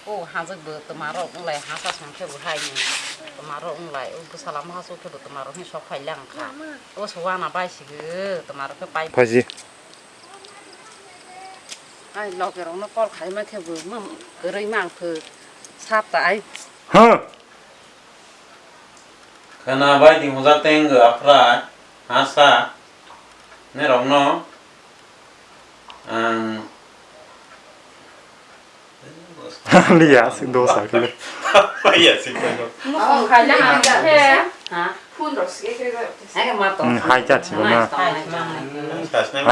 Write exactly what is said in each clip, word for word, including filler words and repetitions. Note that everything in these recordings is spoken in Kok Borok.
O hajwk bo twmarok wnglai, hasa song khe bo hai ni twmarok wnglai, o bwsala ma hasuk khe bo twmarok ni sok phai lang kha. O se wana bai sigi twmarok khe pai. Phaji. Ai loge rok no call khai ma khe bo kwrwi mang phu sap ta ai. Ha. Khwna bai di mujak teng aphra hasa ne rok no ang Liya, sing dosa kile. Iya sih kan. Mukhung khaina hamya khe. Ha? Phone rok sike khe. Hai ma to. Hmm, hai cha chiba na. Hai ma. Sasne ma.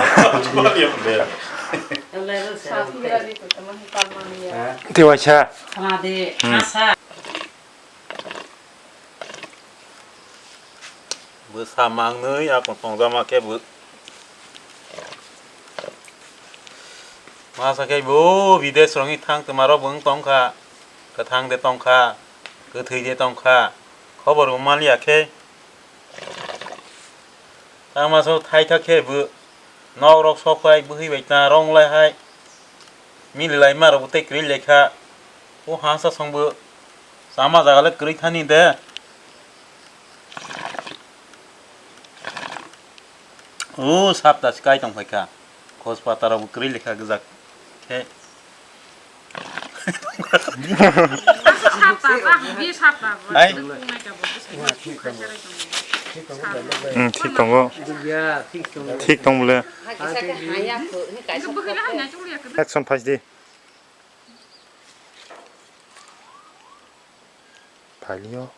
Tewa cha. Khana de. Hmm. Hasa. Bwsa mangnwi akung tongjama khe bo. Masa khe bo bidesh rokni thang twmarok bo wng tongkha, kwthang de tongkha, kwthwi de tongkha, khobor bo manliya khe. Tangma so thaitha khe bo. Nok rok sok hai bwhwi bai ta rong lai hai. Mili lai ma rok tei kwrwi lai kha. O hasa song bo sama jaga le kwrwi thani de. O sap ta sky tong phai kha. Khos pata rok bo kwrwi lai kha gwjak khe. Hai. Hmm, thik tongo. Thik tong bole. Action phai di. Phailio.